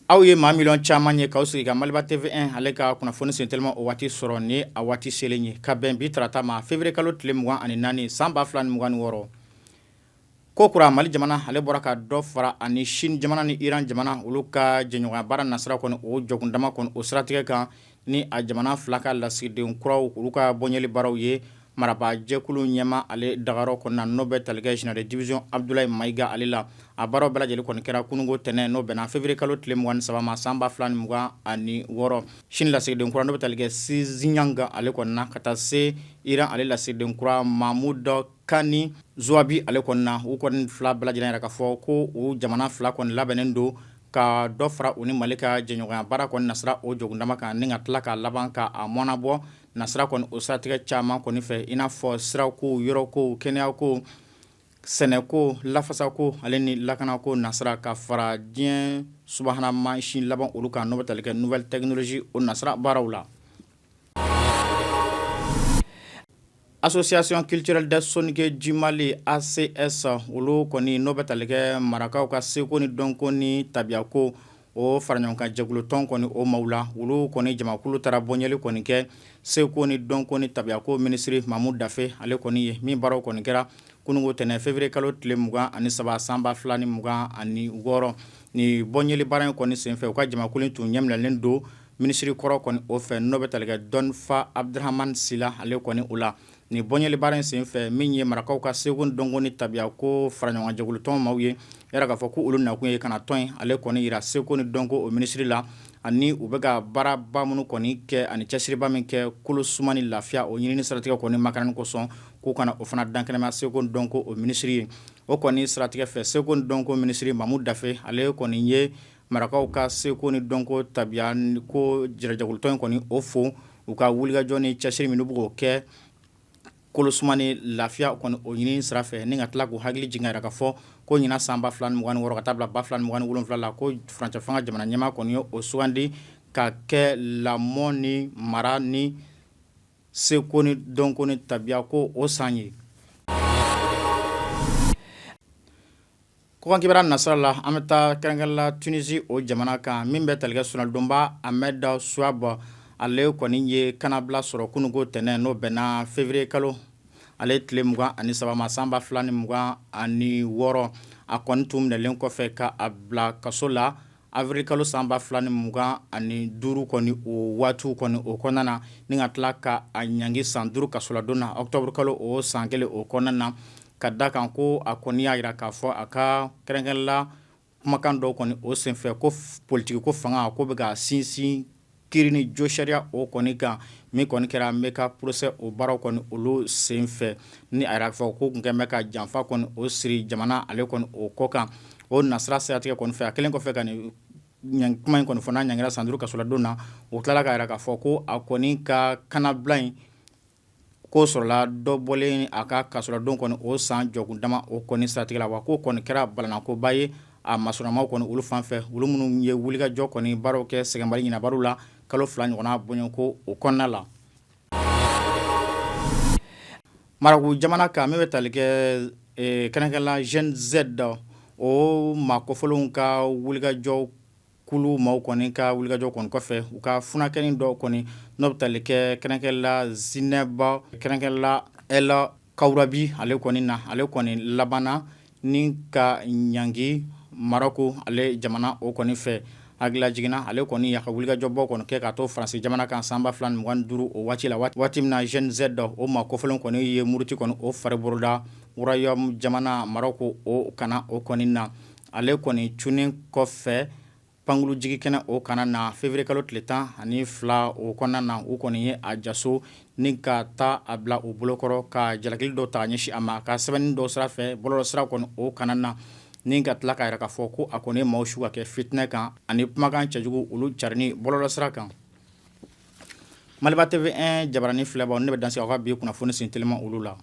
Aw ye maa miliyɔn caman ye k'aw sigi ka Maliba TV1 ale ka kunnafoni sentelima o waati sɔrɔ ni a waati selen ye ka bɛn bi tarata ma février kalo tile 24 san 2026. Ko kura Mali jamana ale bɔra ka dɔ fara ani Chine jamana ni Iran jamana olu ka jɛɲɔgɔnya baara nasira kɔni o jɔkundama kɔni o siratigɛ kan ni a jamana fila ka lasigiden kuraw olu ka bɔɲɛli baaraw ye marabaajɛkulu ɲɛmaa ale dagayɔrɔ kɔnɔna n'o bɛ tali kɛ général de division Abdoulaye Maïga ale la. A baaraw bɛɛ lajɛlen kɔni kɛra kununko tɛnɛn n'o bɛnna février kalo tile 23 ma san 2026. Chine lasigiden kura n'o bɛ tali kɛ Xu Zhiyang ale kɔni na ka taa se Iran ale lasigiden kura Mahmoud Kani Zoabi ale kɔni na, u kɔni fila bɛɛ lajɛlen yira k'a fɔ ko u jamana fila kɔni labɛnnen don ka dɔ fara u ni Mali ka jɛɲɔgɔnya baara kɔni nasira o jɔkundama kan ni ka tila k'a laban ka a mɔnabɔ nasira kɔni o siratigɛ caman kɔni fɛ i n'a fɔ sirako, yɔrɔko, kɛnɛyako, sɛnɛko, lafasako ale ni lakanako nasira ka fara diɲɛ subahana mansin laban olu kan n'o bɛ tali kɛ nouvelle technologie o nasira baaraw la. Association culturelle des Soninké du Mali ACS olu kɔni n'o bɛ tali kɛ marakaw ka seko ni dɔnko ni tabiyako o faraɲɔgɔnkan jɛkulu tɔn kɔni o maaw la, olu kɔni jamakulu taara bɔɲɛli kɔni kɛ seko ni dɔnko ni tabiyako minisiri Mamu Dafe ale kɔni ye min baaraw kɔni kɛra kununko tɛnɛn février kalo tile 23 san 2026. Ni bɔɲɛli baara in kɔni senfɛ, u ka jamakulu tun ɲɛminɛlen don minisiri kɔrɔ kɔni o fɛ n'o bɛ tali kɛ Dɔnfa Abdramane Sila ale kɔni o la. Nin bɔɲɛli baara in senfɛ, min ye marakaw ka seko ni dɔnko ni tabiyako faraɲɔgɔnkan jɛkulu tɔn maaw ye, yira k'a fɔ ko olu nakun ye ka na tɔn in ale kɔni yira seko ni dɔnko o minisiri la, ani u bɛ ka baaraba minnu kɔni kɛ ani cɛsiriba min kɛ kolo suma ni lafiya o ɲinini siratigɛ kɔni makaranni kosɔn, k'u ka na o fana dankɛnɛmaya seko ni dɔnko o minisiri ye. O kɔni siratigɛ fɛ, seko ni dɔnko minisiri Mamu Dafe ale kɔni ye marakaw ka seko ni dɔnko tabiya ko jɛrɛjɛkulutɔn in kɔni o fo u ka wulikajɔ ni cɛsiri minnu b'o kɛ kolosuma ni lafiya kɔni o ɲini sira fɛ, ni ka tila k'u hakili jigin yɛrɛ k'a fɔ ko ɲinan san 2026 ka taa bila 2027 la, ko furancɛ fanga jamana ɲɛmaa kɔni ye o sugandi ka kɛ lamɔ ni mara ni seko ni dɔnko ni tabiya ko o san ye. Kɔkan kibaruya nasira la, an bɛ taa kɛrɛnkɛrɛn la Tunisie o jamana kan min bɛ tali kɛ solonadonba Ahmed Chouab ale kɔni ye kannabila sɔrɔ kununko tɛnɛn n'o bɛnna février kalo ale tile 23 ma san 2026. A kɔni tun minɛlen kɔfɛ ka a bila kaso la avril kalo san 2025 kɔni o waatiw kɔni o kɔnɔna na, ni ka tila ka a ɲangi san 5 kasoladon na octobre kalo o san kelen o kɔnɔna na, ka da kan ko a kɔni y'a jira k'a fɔ a ka kɛrɛnkɛrɛn la kumakan dɔw kɔni o senfɛ ko politiki ko fanga ko bɛ ka sinsin kiri ni jo sariya o kɔni kan min kɔni kɛra MECA procès o baaraw kɔni olu senfɛ, ni a yɛrɛ fɔ ko tun kɛlen bɛ ka janfa kɔni o siri jamana ale kɔni o kɔ kan o nasira siratigɛ kɔni fɛ. A kɛlen kɔfɛ ka nin kuma in kɔni fɔ n'a ɲangira san 5 kasoladon na, o tilala k'a jira k'a fɔ ko a kɔni ka kannabila in ko sɔrɔla dɔ bɔlen a ka kasoladon kɔni o san jɔkun dama o kɔni siratigɛ la, wa ko kɔni kɛra balanakoba ye a masurunamaw kɔni olu fan fɛ, olu minnu ye wulikajɔ kɔni baaraw kɛ sɛgɛnbali ɲinabaliw la kalo 2 ɲɔgɔnna bɔɲɔgɔnko o kɔnɔna la. Marɔku jamana kan min bɛ tali kɛ kɛrɛnkɛrɛn la Gen Z o maa kofɔlenw ka wulikajɔ kulu maaw kɔni ka wulikajɔ kɔni kɔfɛ, u ka funakɛnin dɔw kɔni n'o bɛ tali kɛ kɛrɛnkɛrɛn la Zinɛba kɛrɛnkɛrɛn la El Kawurabi ale kɔni na, ale kɔni labanna ni ka ɲangi Marɔku ale jamana o kɔni fɛ. Hakililajigin na, ale kɔni y'a ka wulikajɔbaw kɔni kɛ k'a to Faransi jamana kan san 2025 o waati la, waati min na Gen Z o maa kofɔlen kɔni ye muruti kɔni o fari boloda Royaume jamana Marɔku o kana o kɔni na. Ale kɔni cunnen kɔfɛ pankurunjigin kɛnɛ o kana na février kalo tile 12 o kɔnɔna na, u kɔni ye a jaso ni ka taa a bila u bolokɔrɔ ka jalakili dɔw ta ɲɛsin a ma ka sɛbɛnni dɔw sira fɛ bɔlɔlɔ sira kɔni o kana na, ni ka tila k'a jira k'a fɔ ko a kɔni ye maaw su ka kɛ fitinɛ kan ani kumakan cɛjugu olu carinni bɔlɔlɔ sira kan. Maliba TV1 jabaranin filɛbaw, ne bɛ dan sigi aw ka bi kunnafoni sen telima olu la.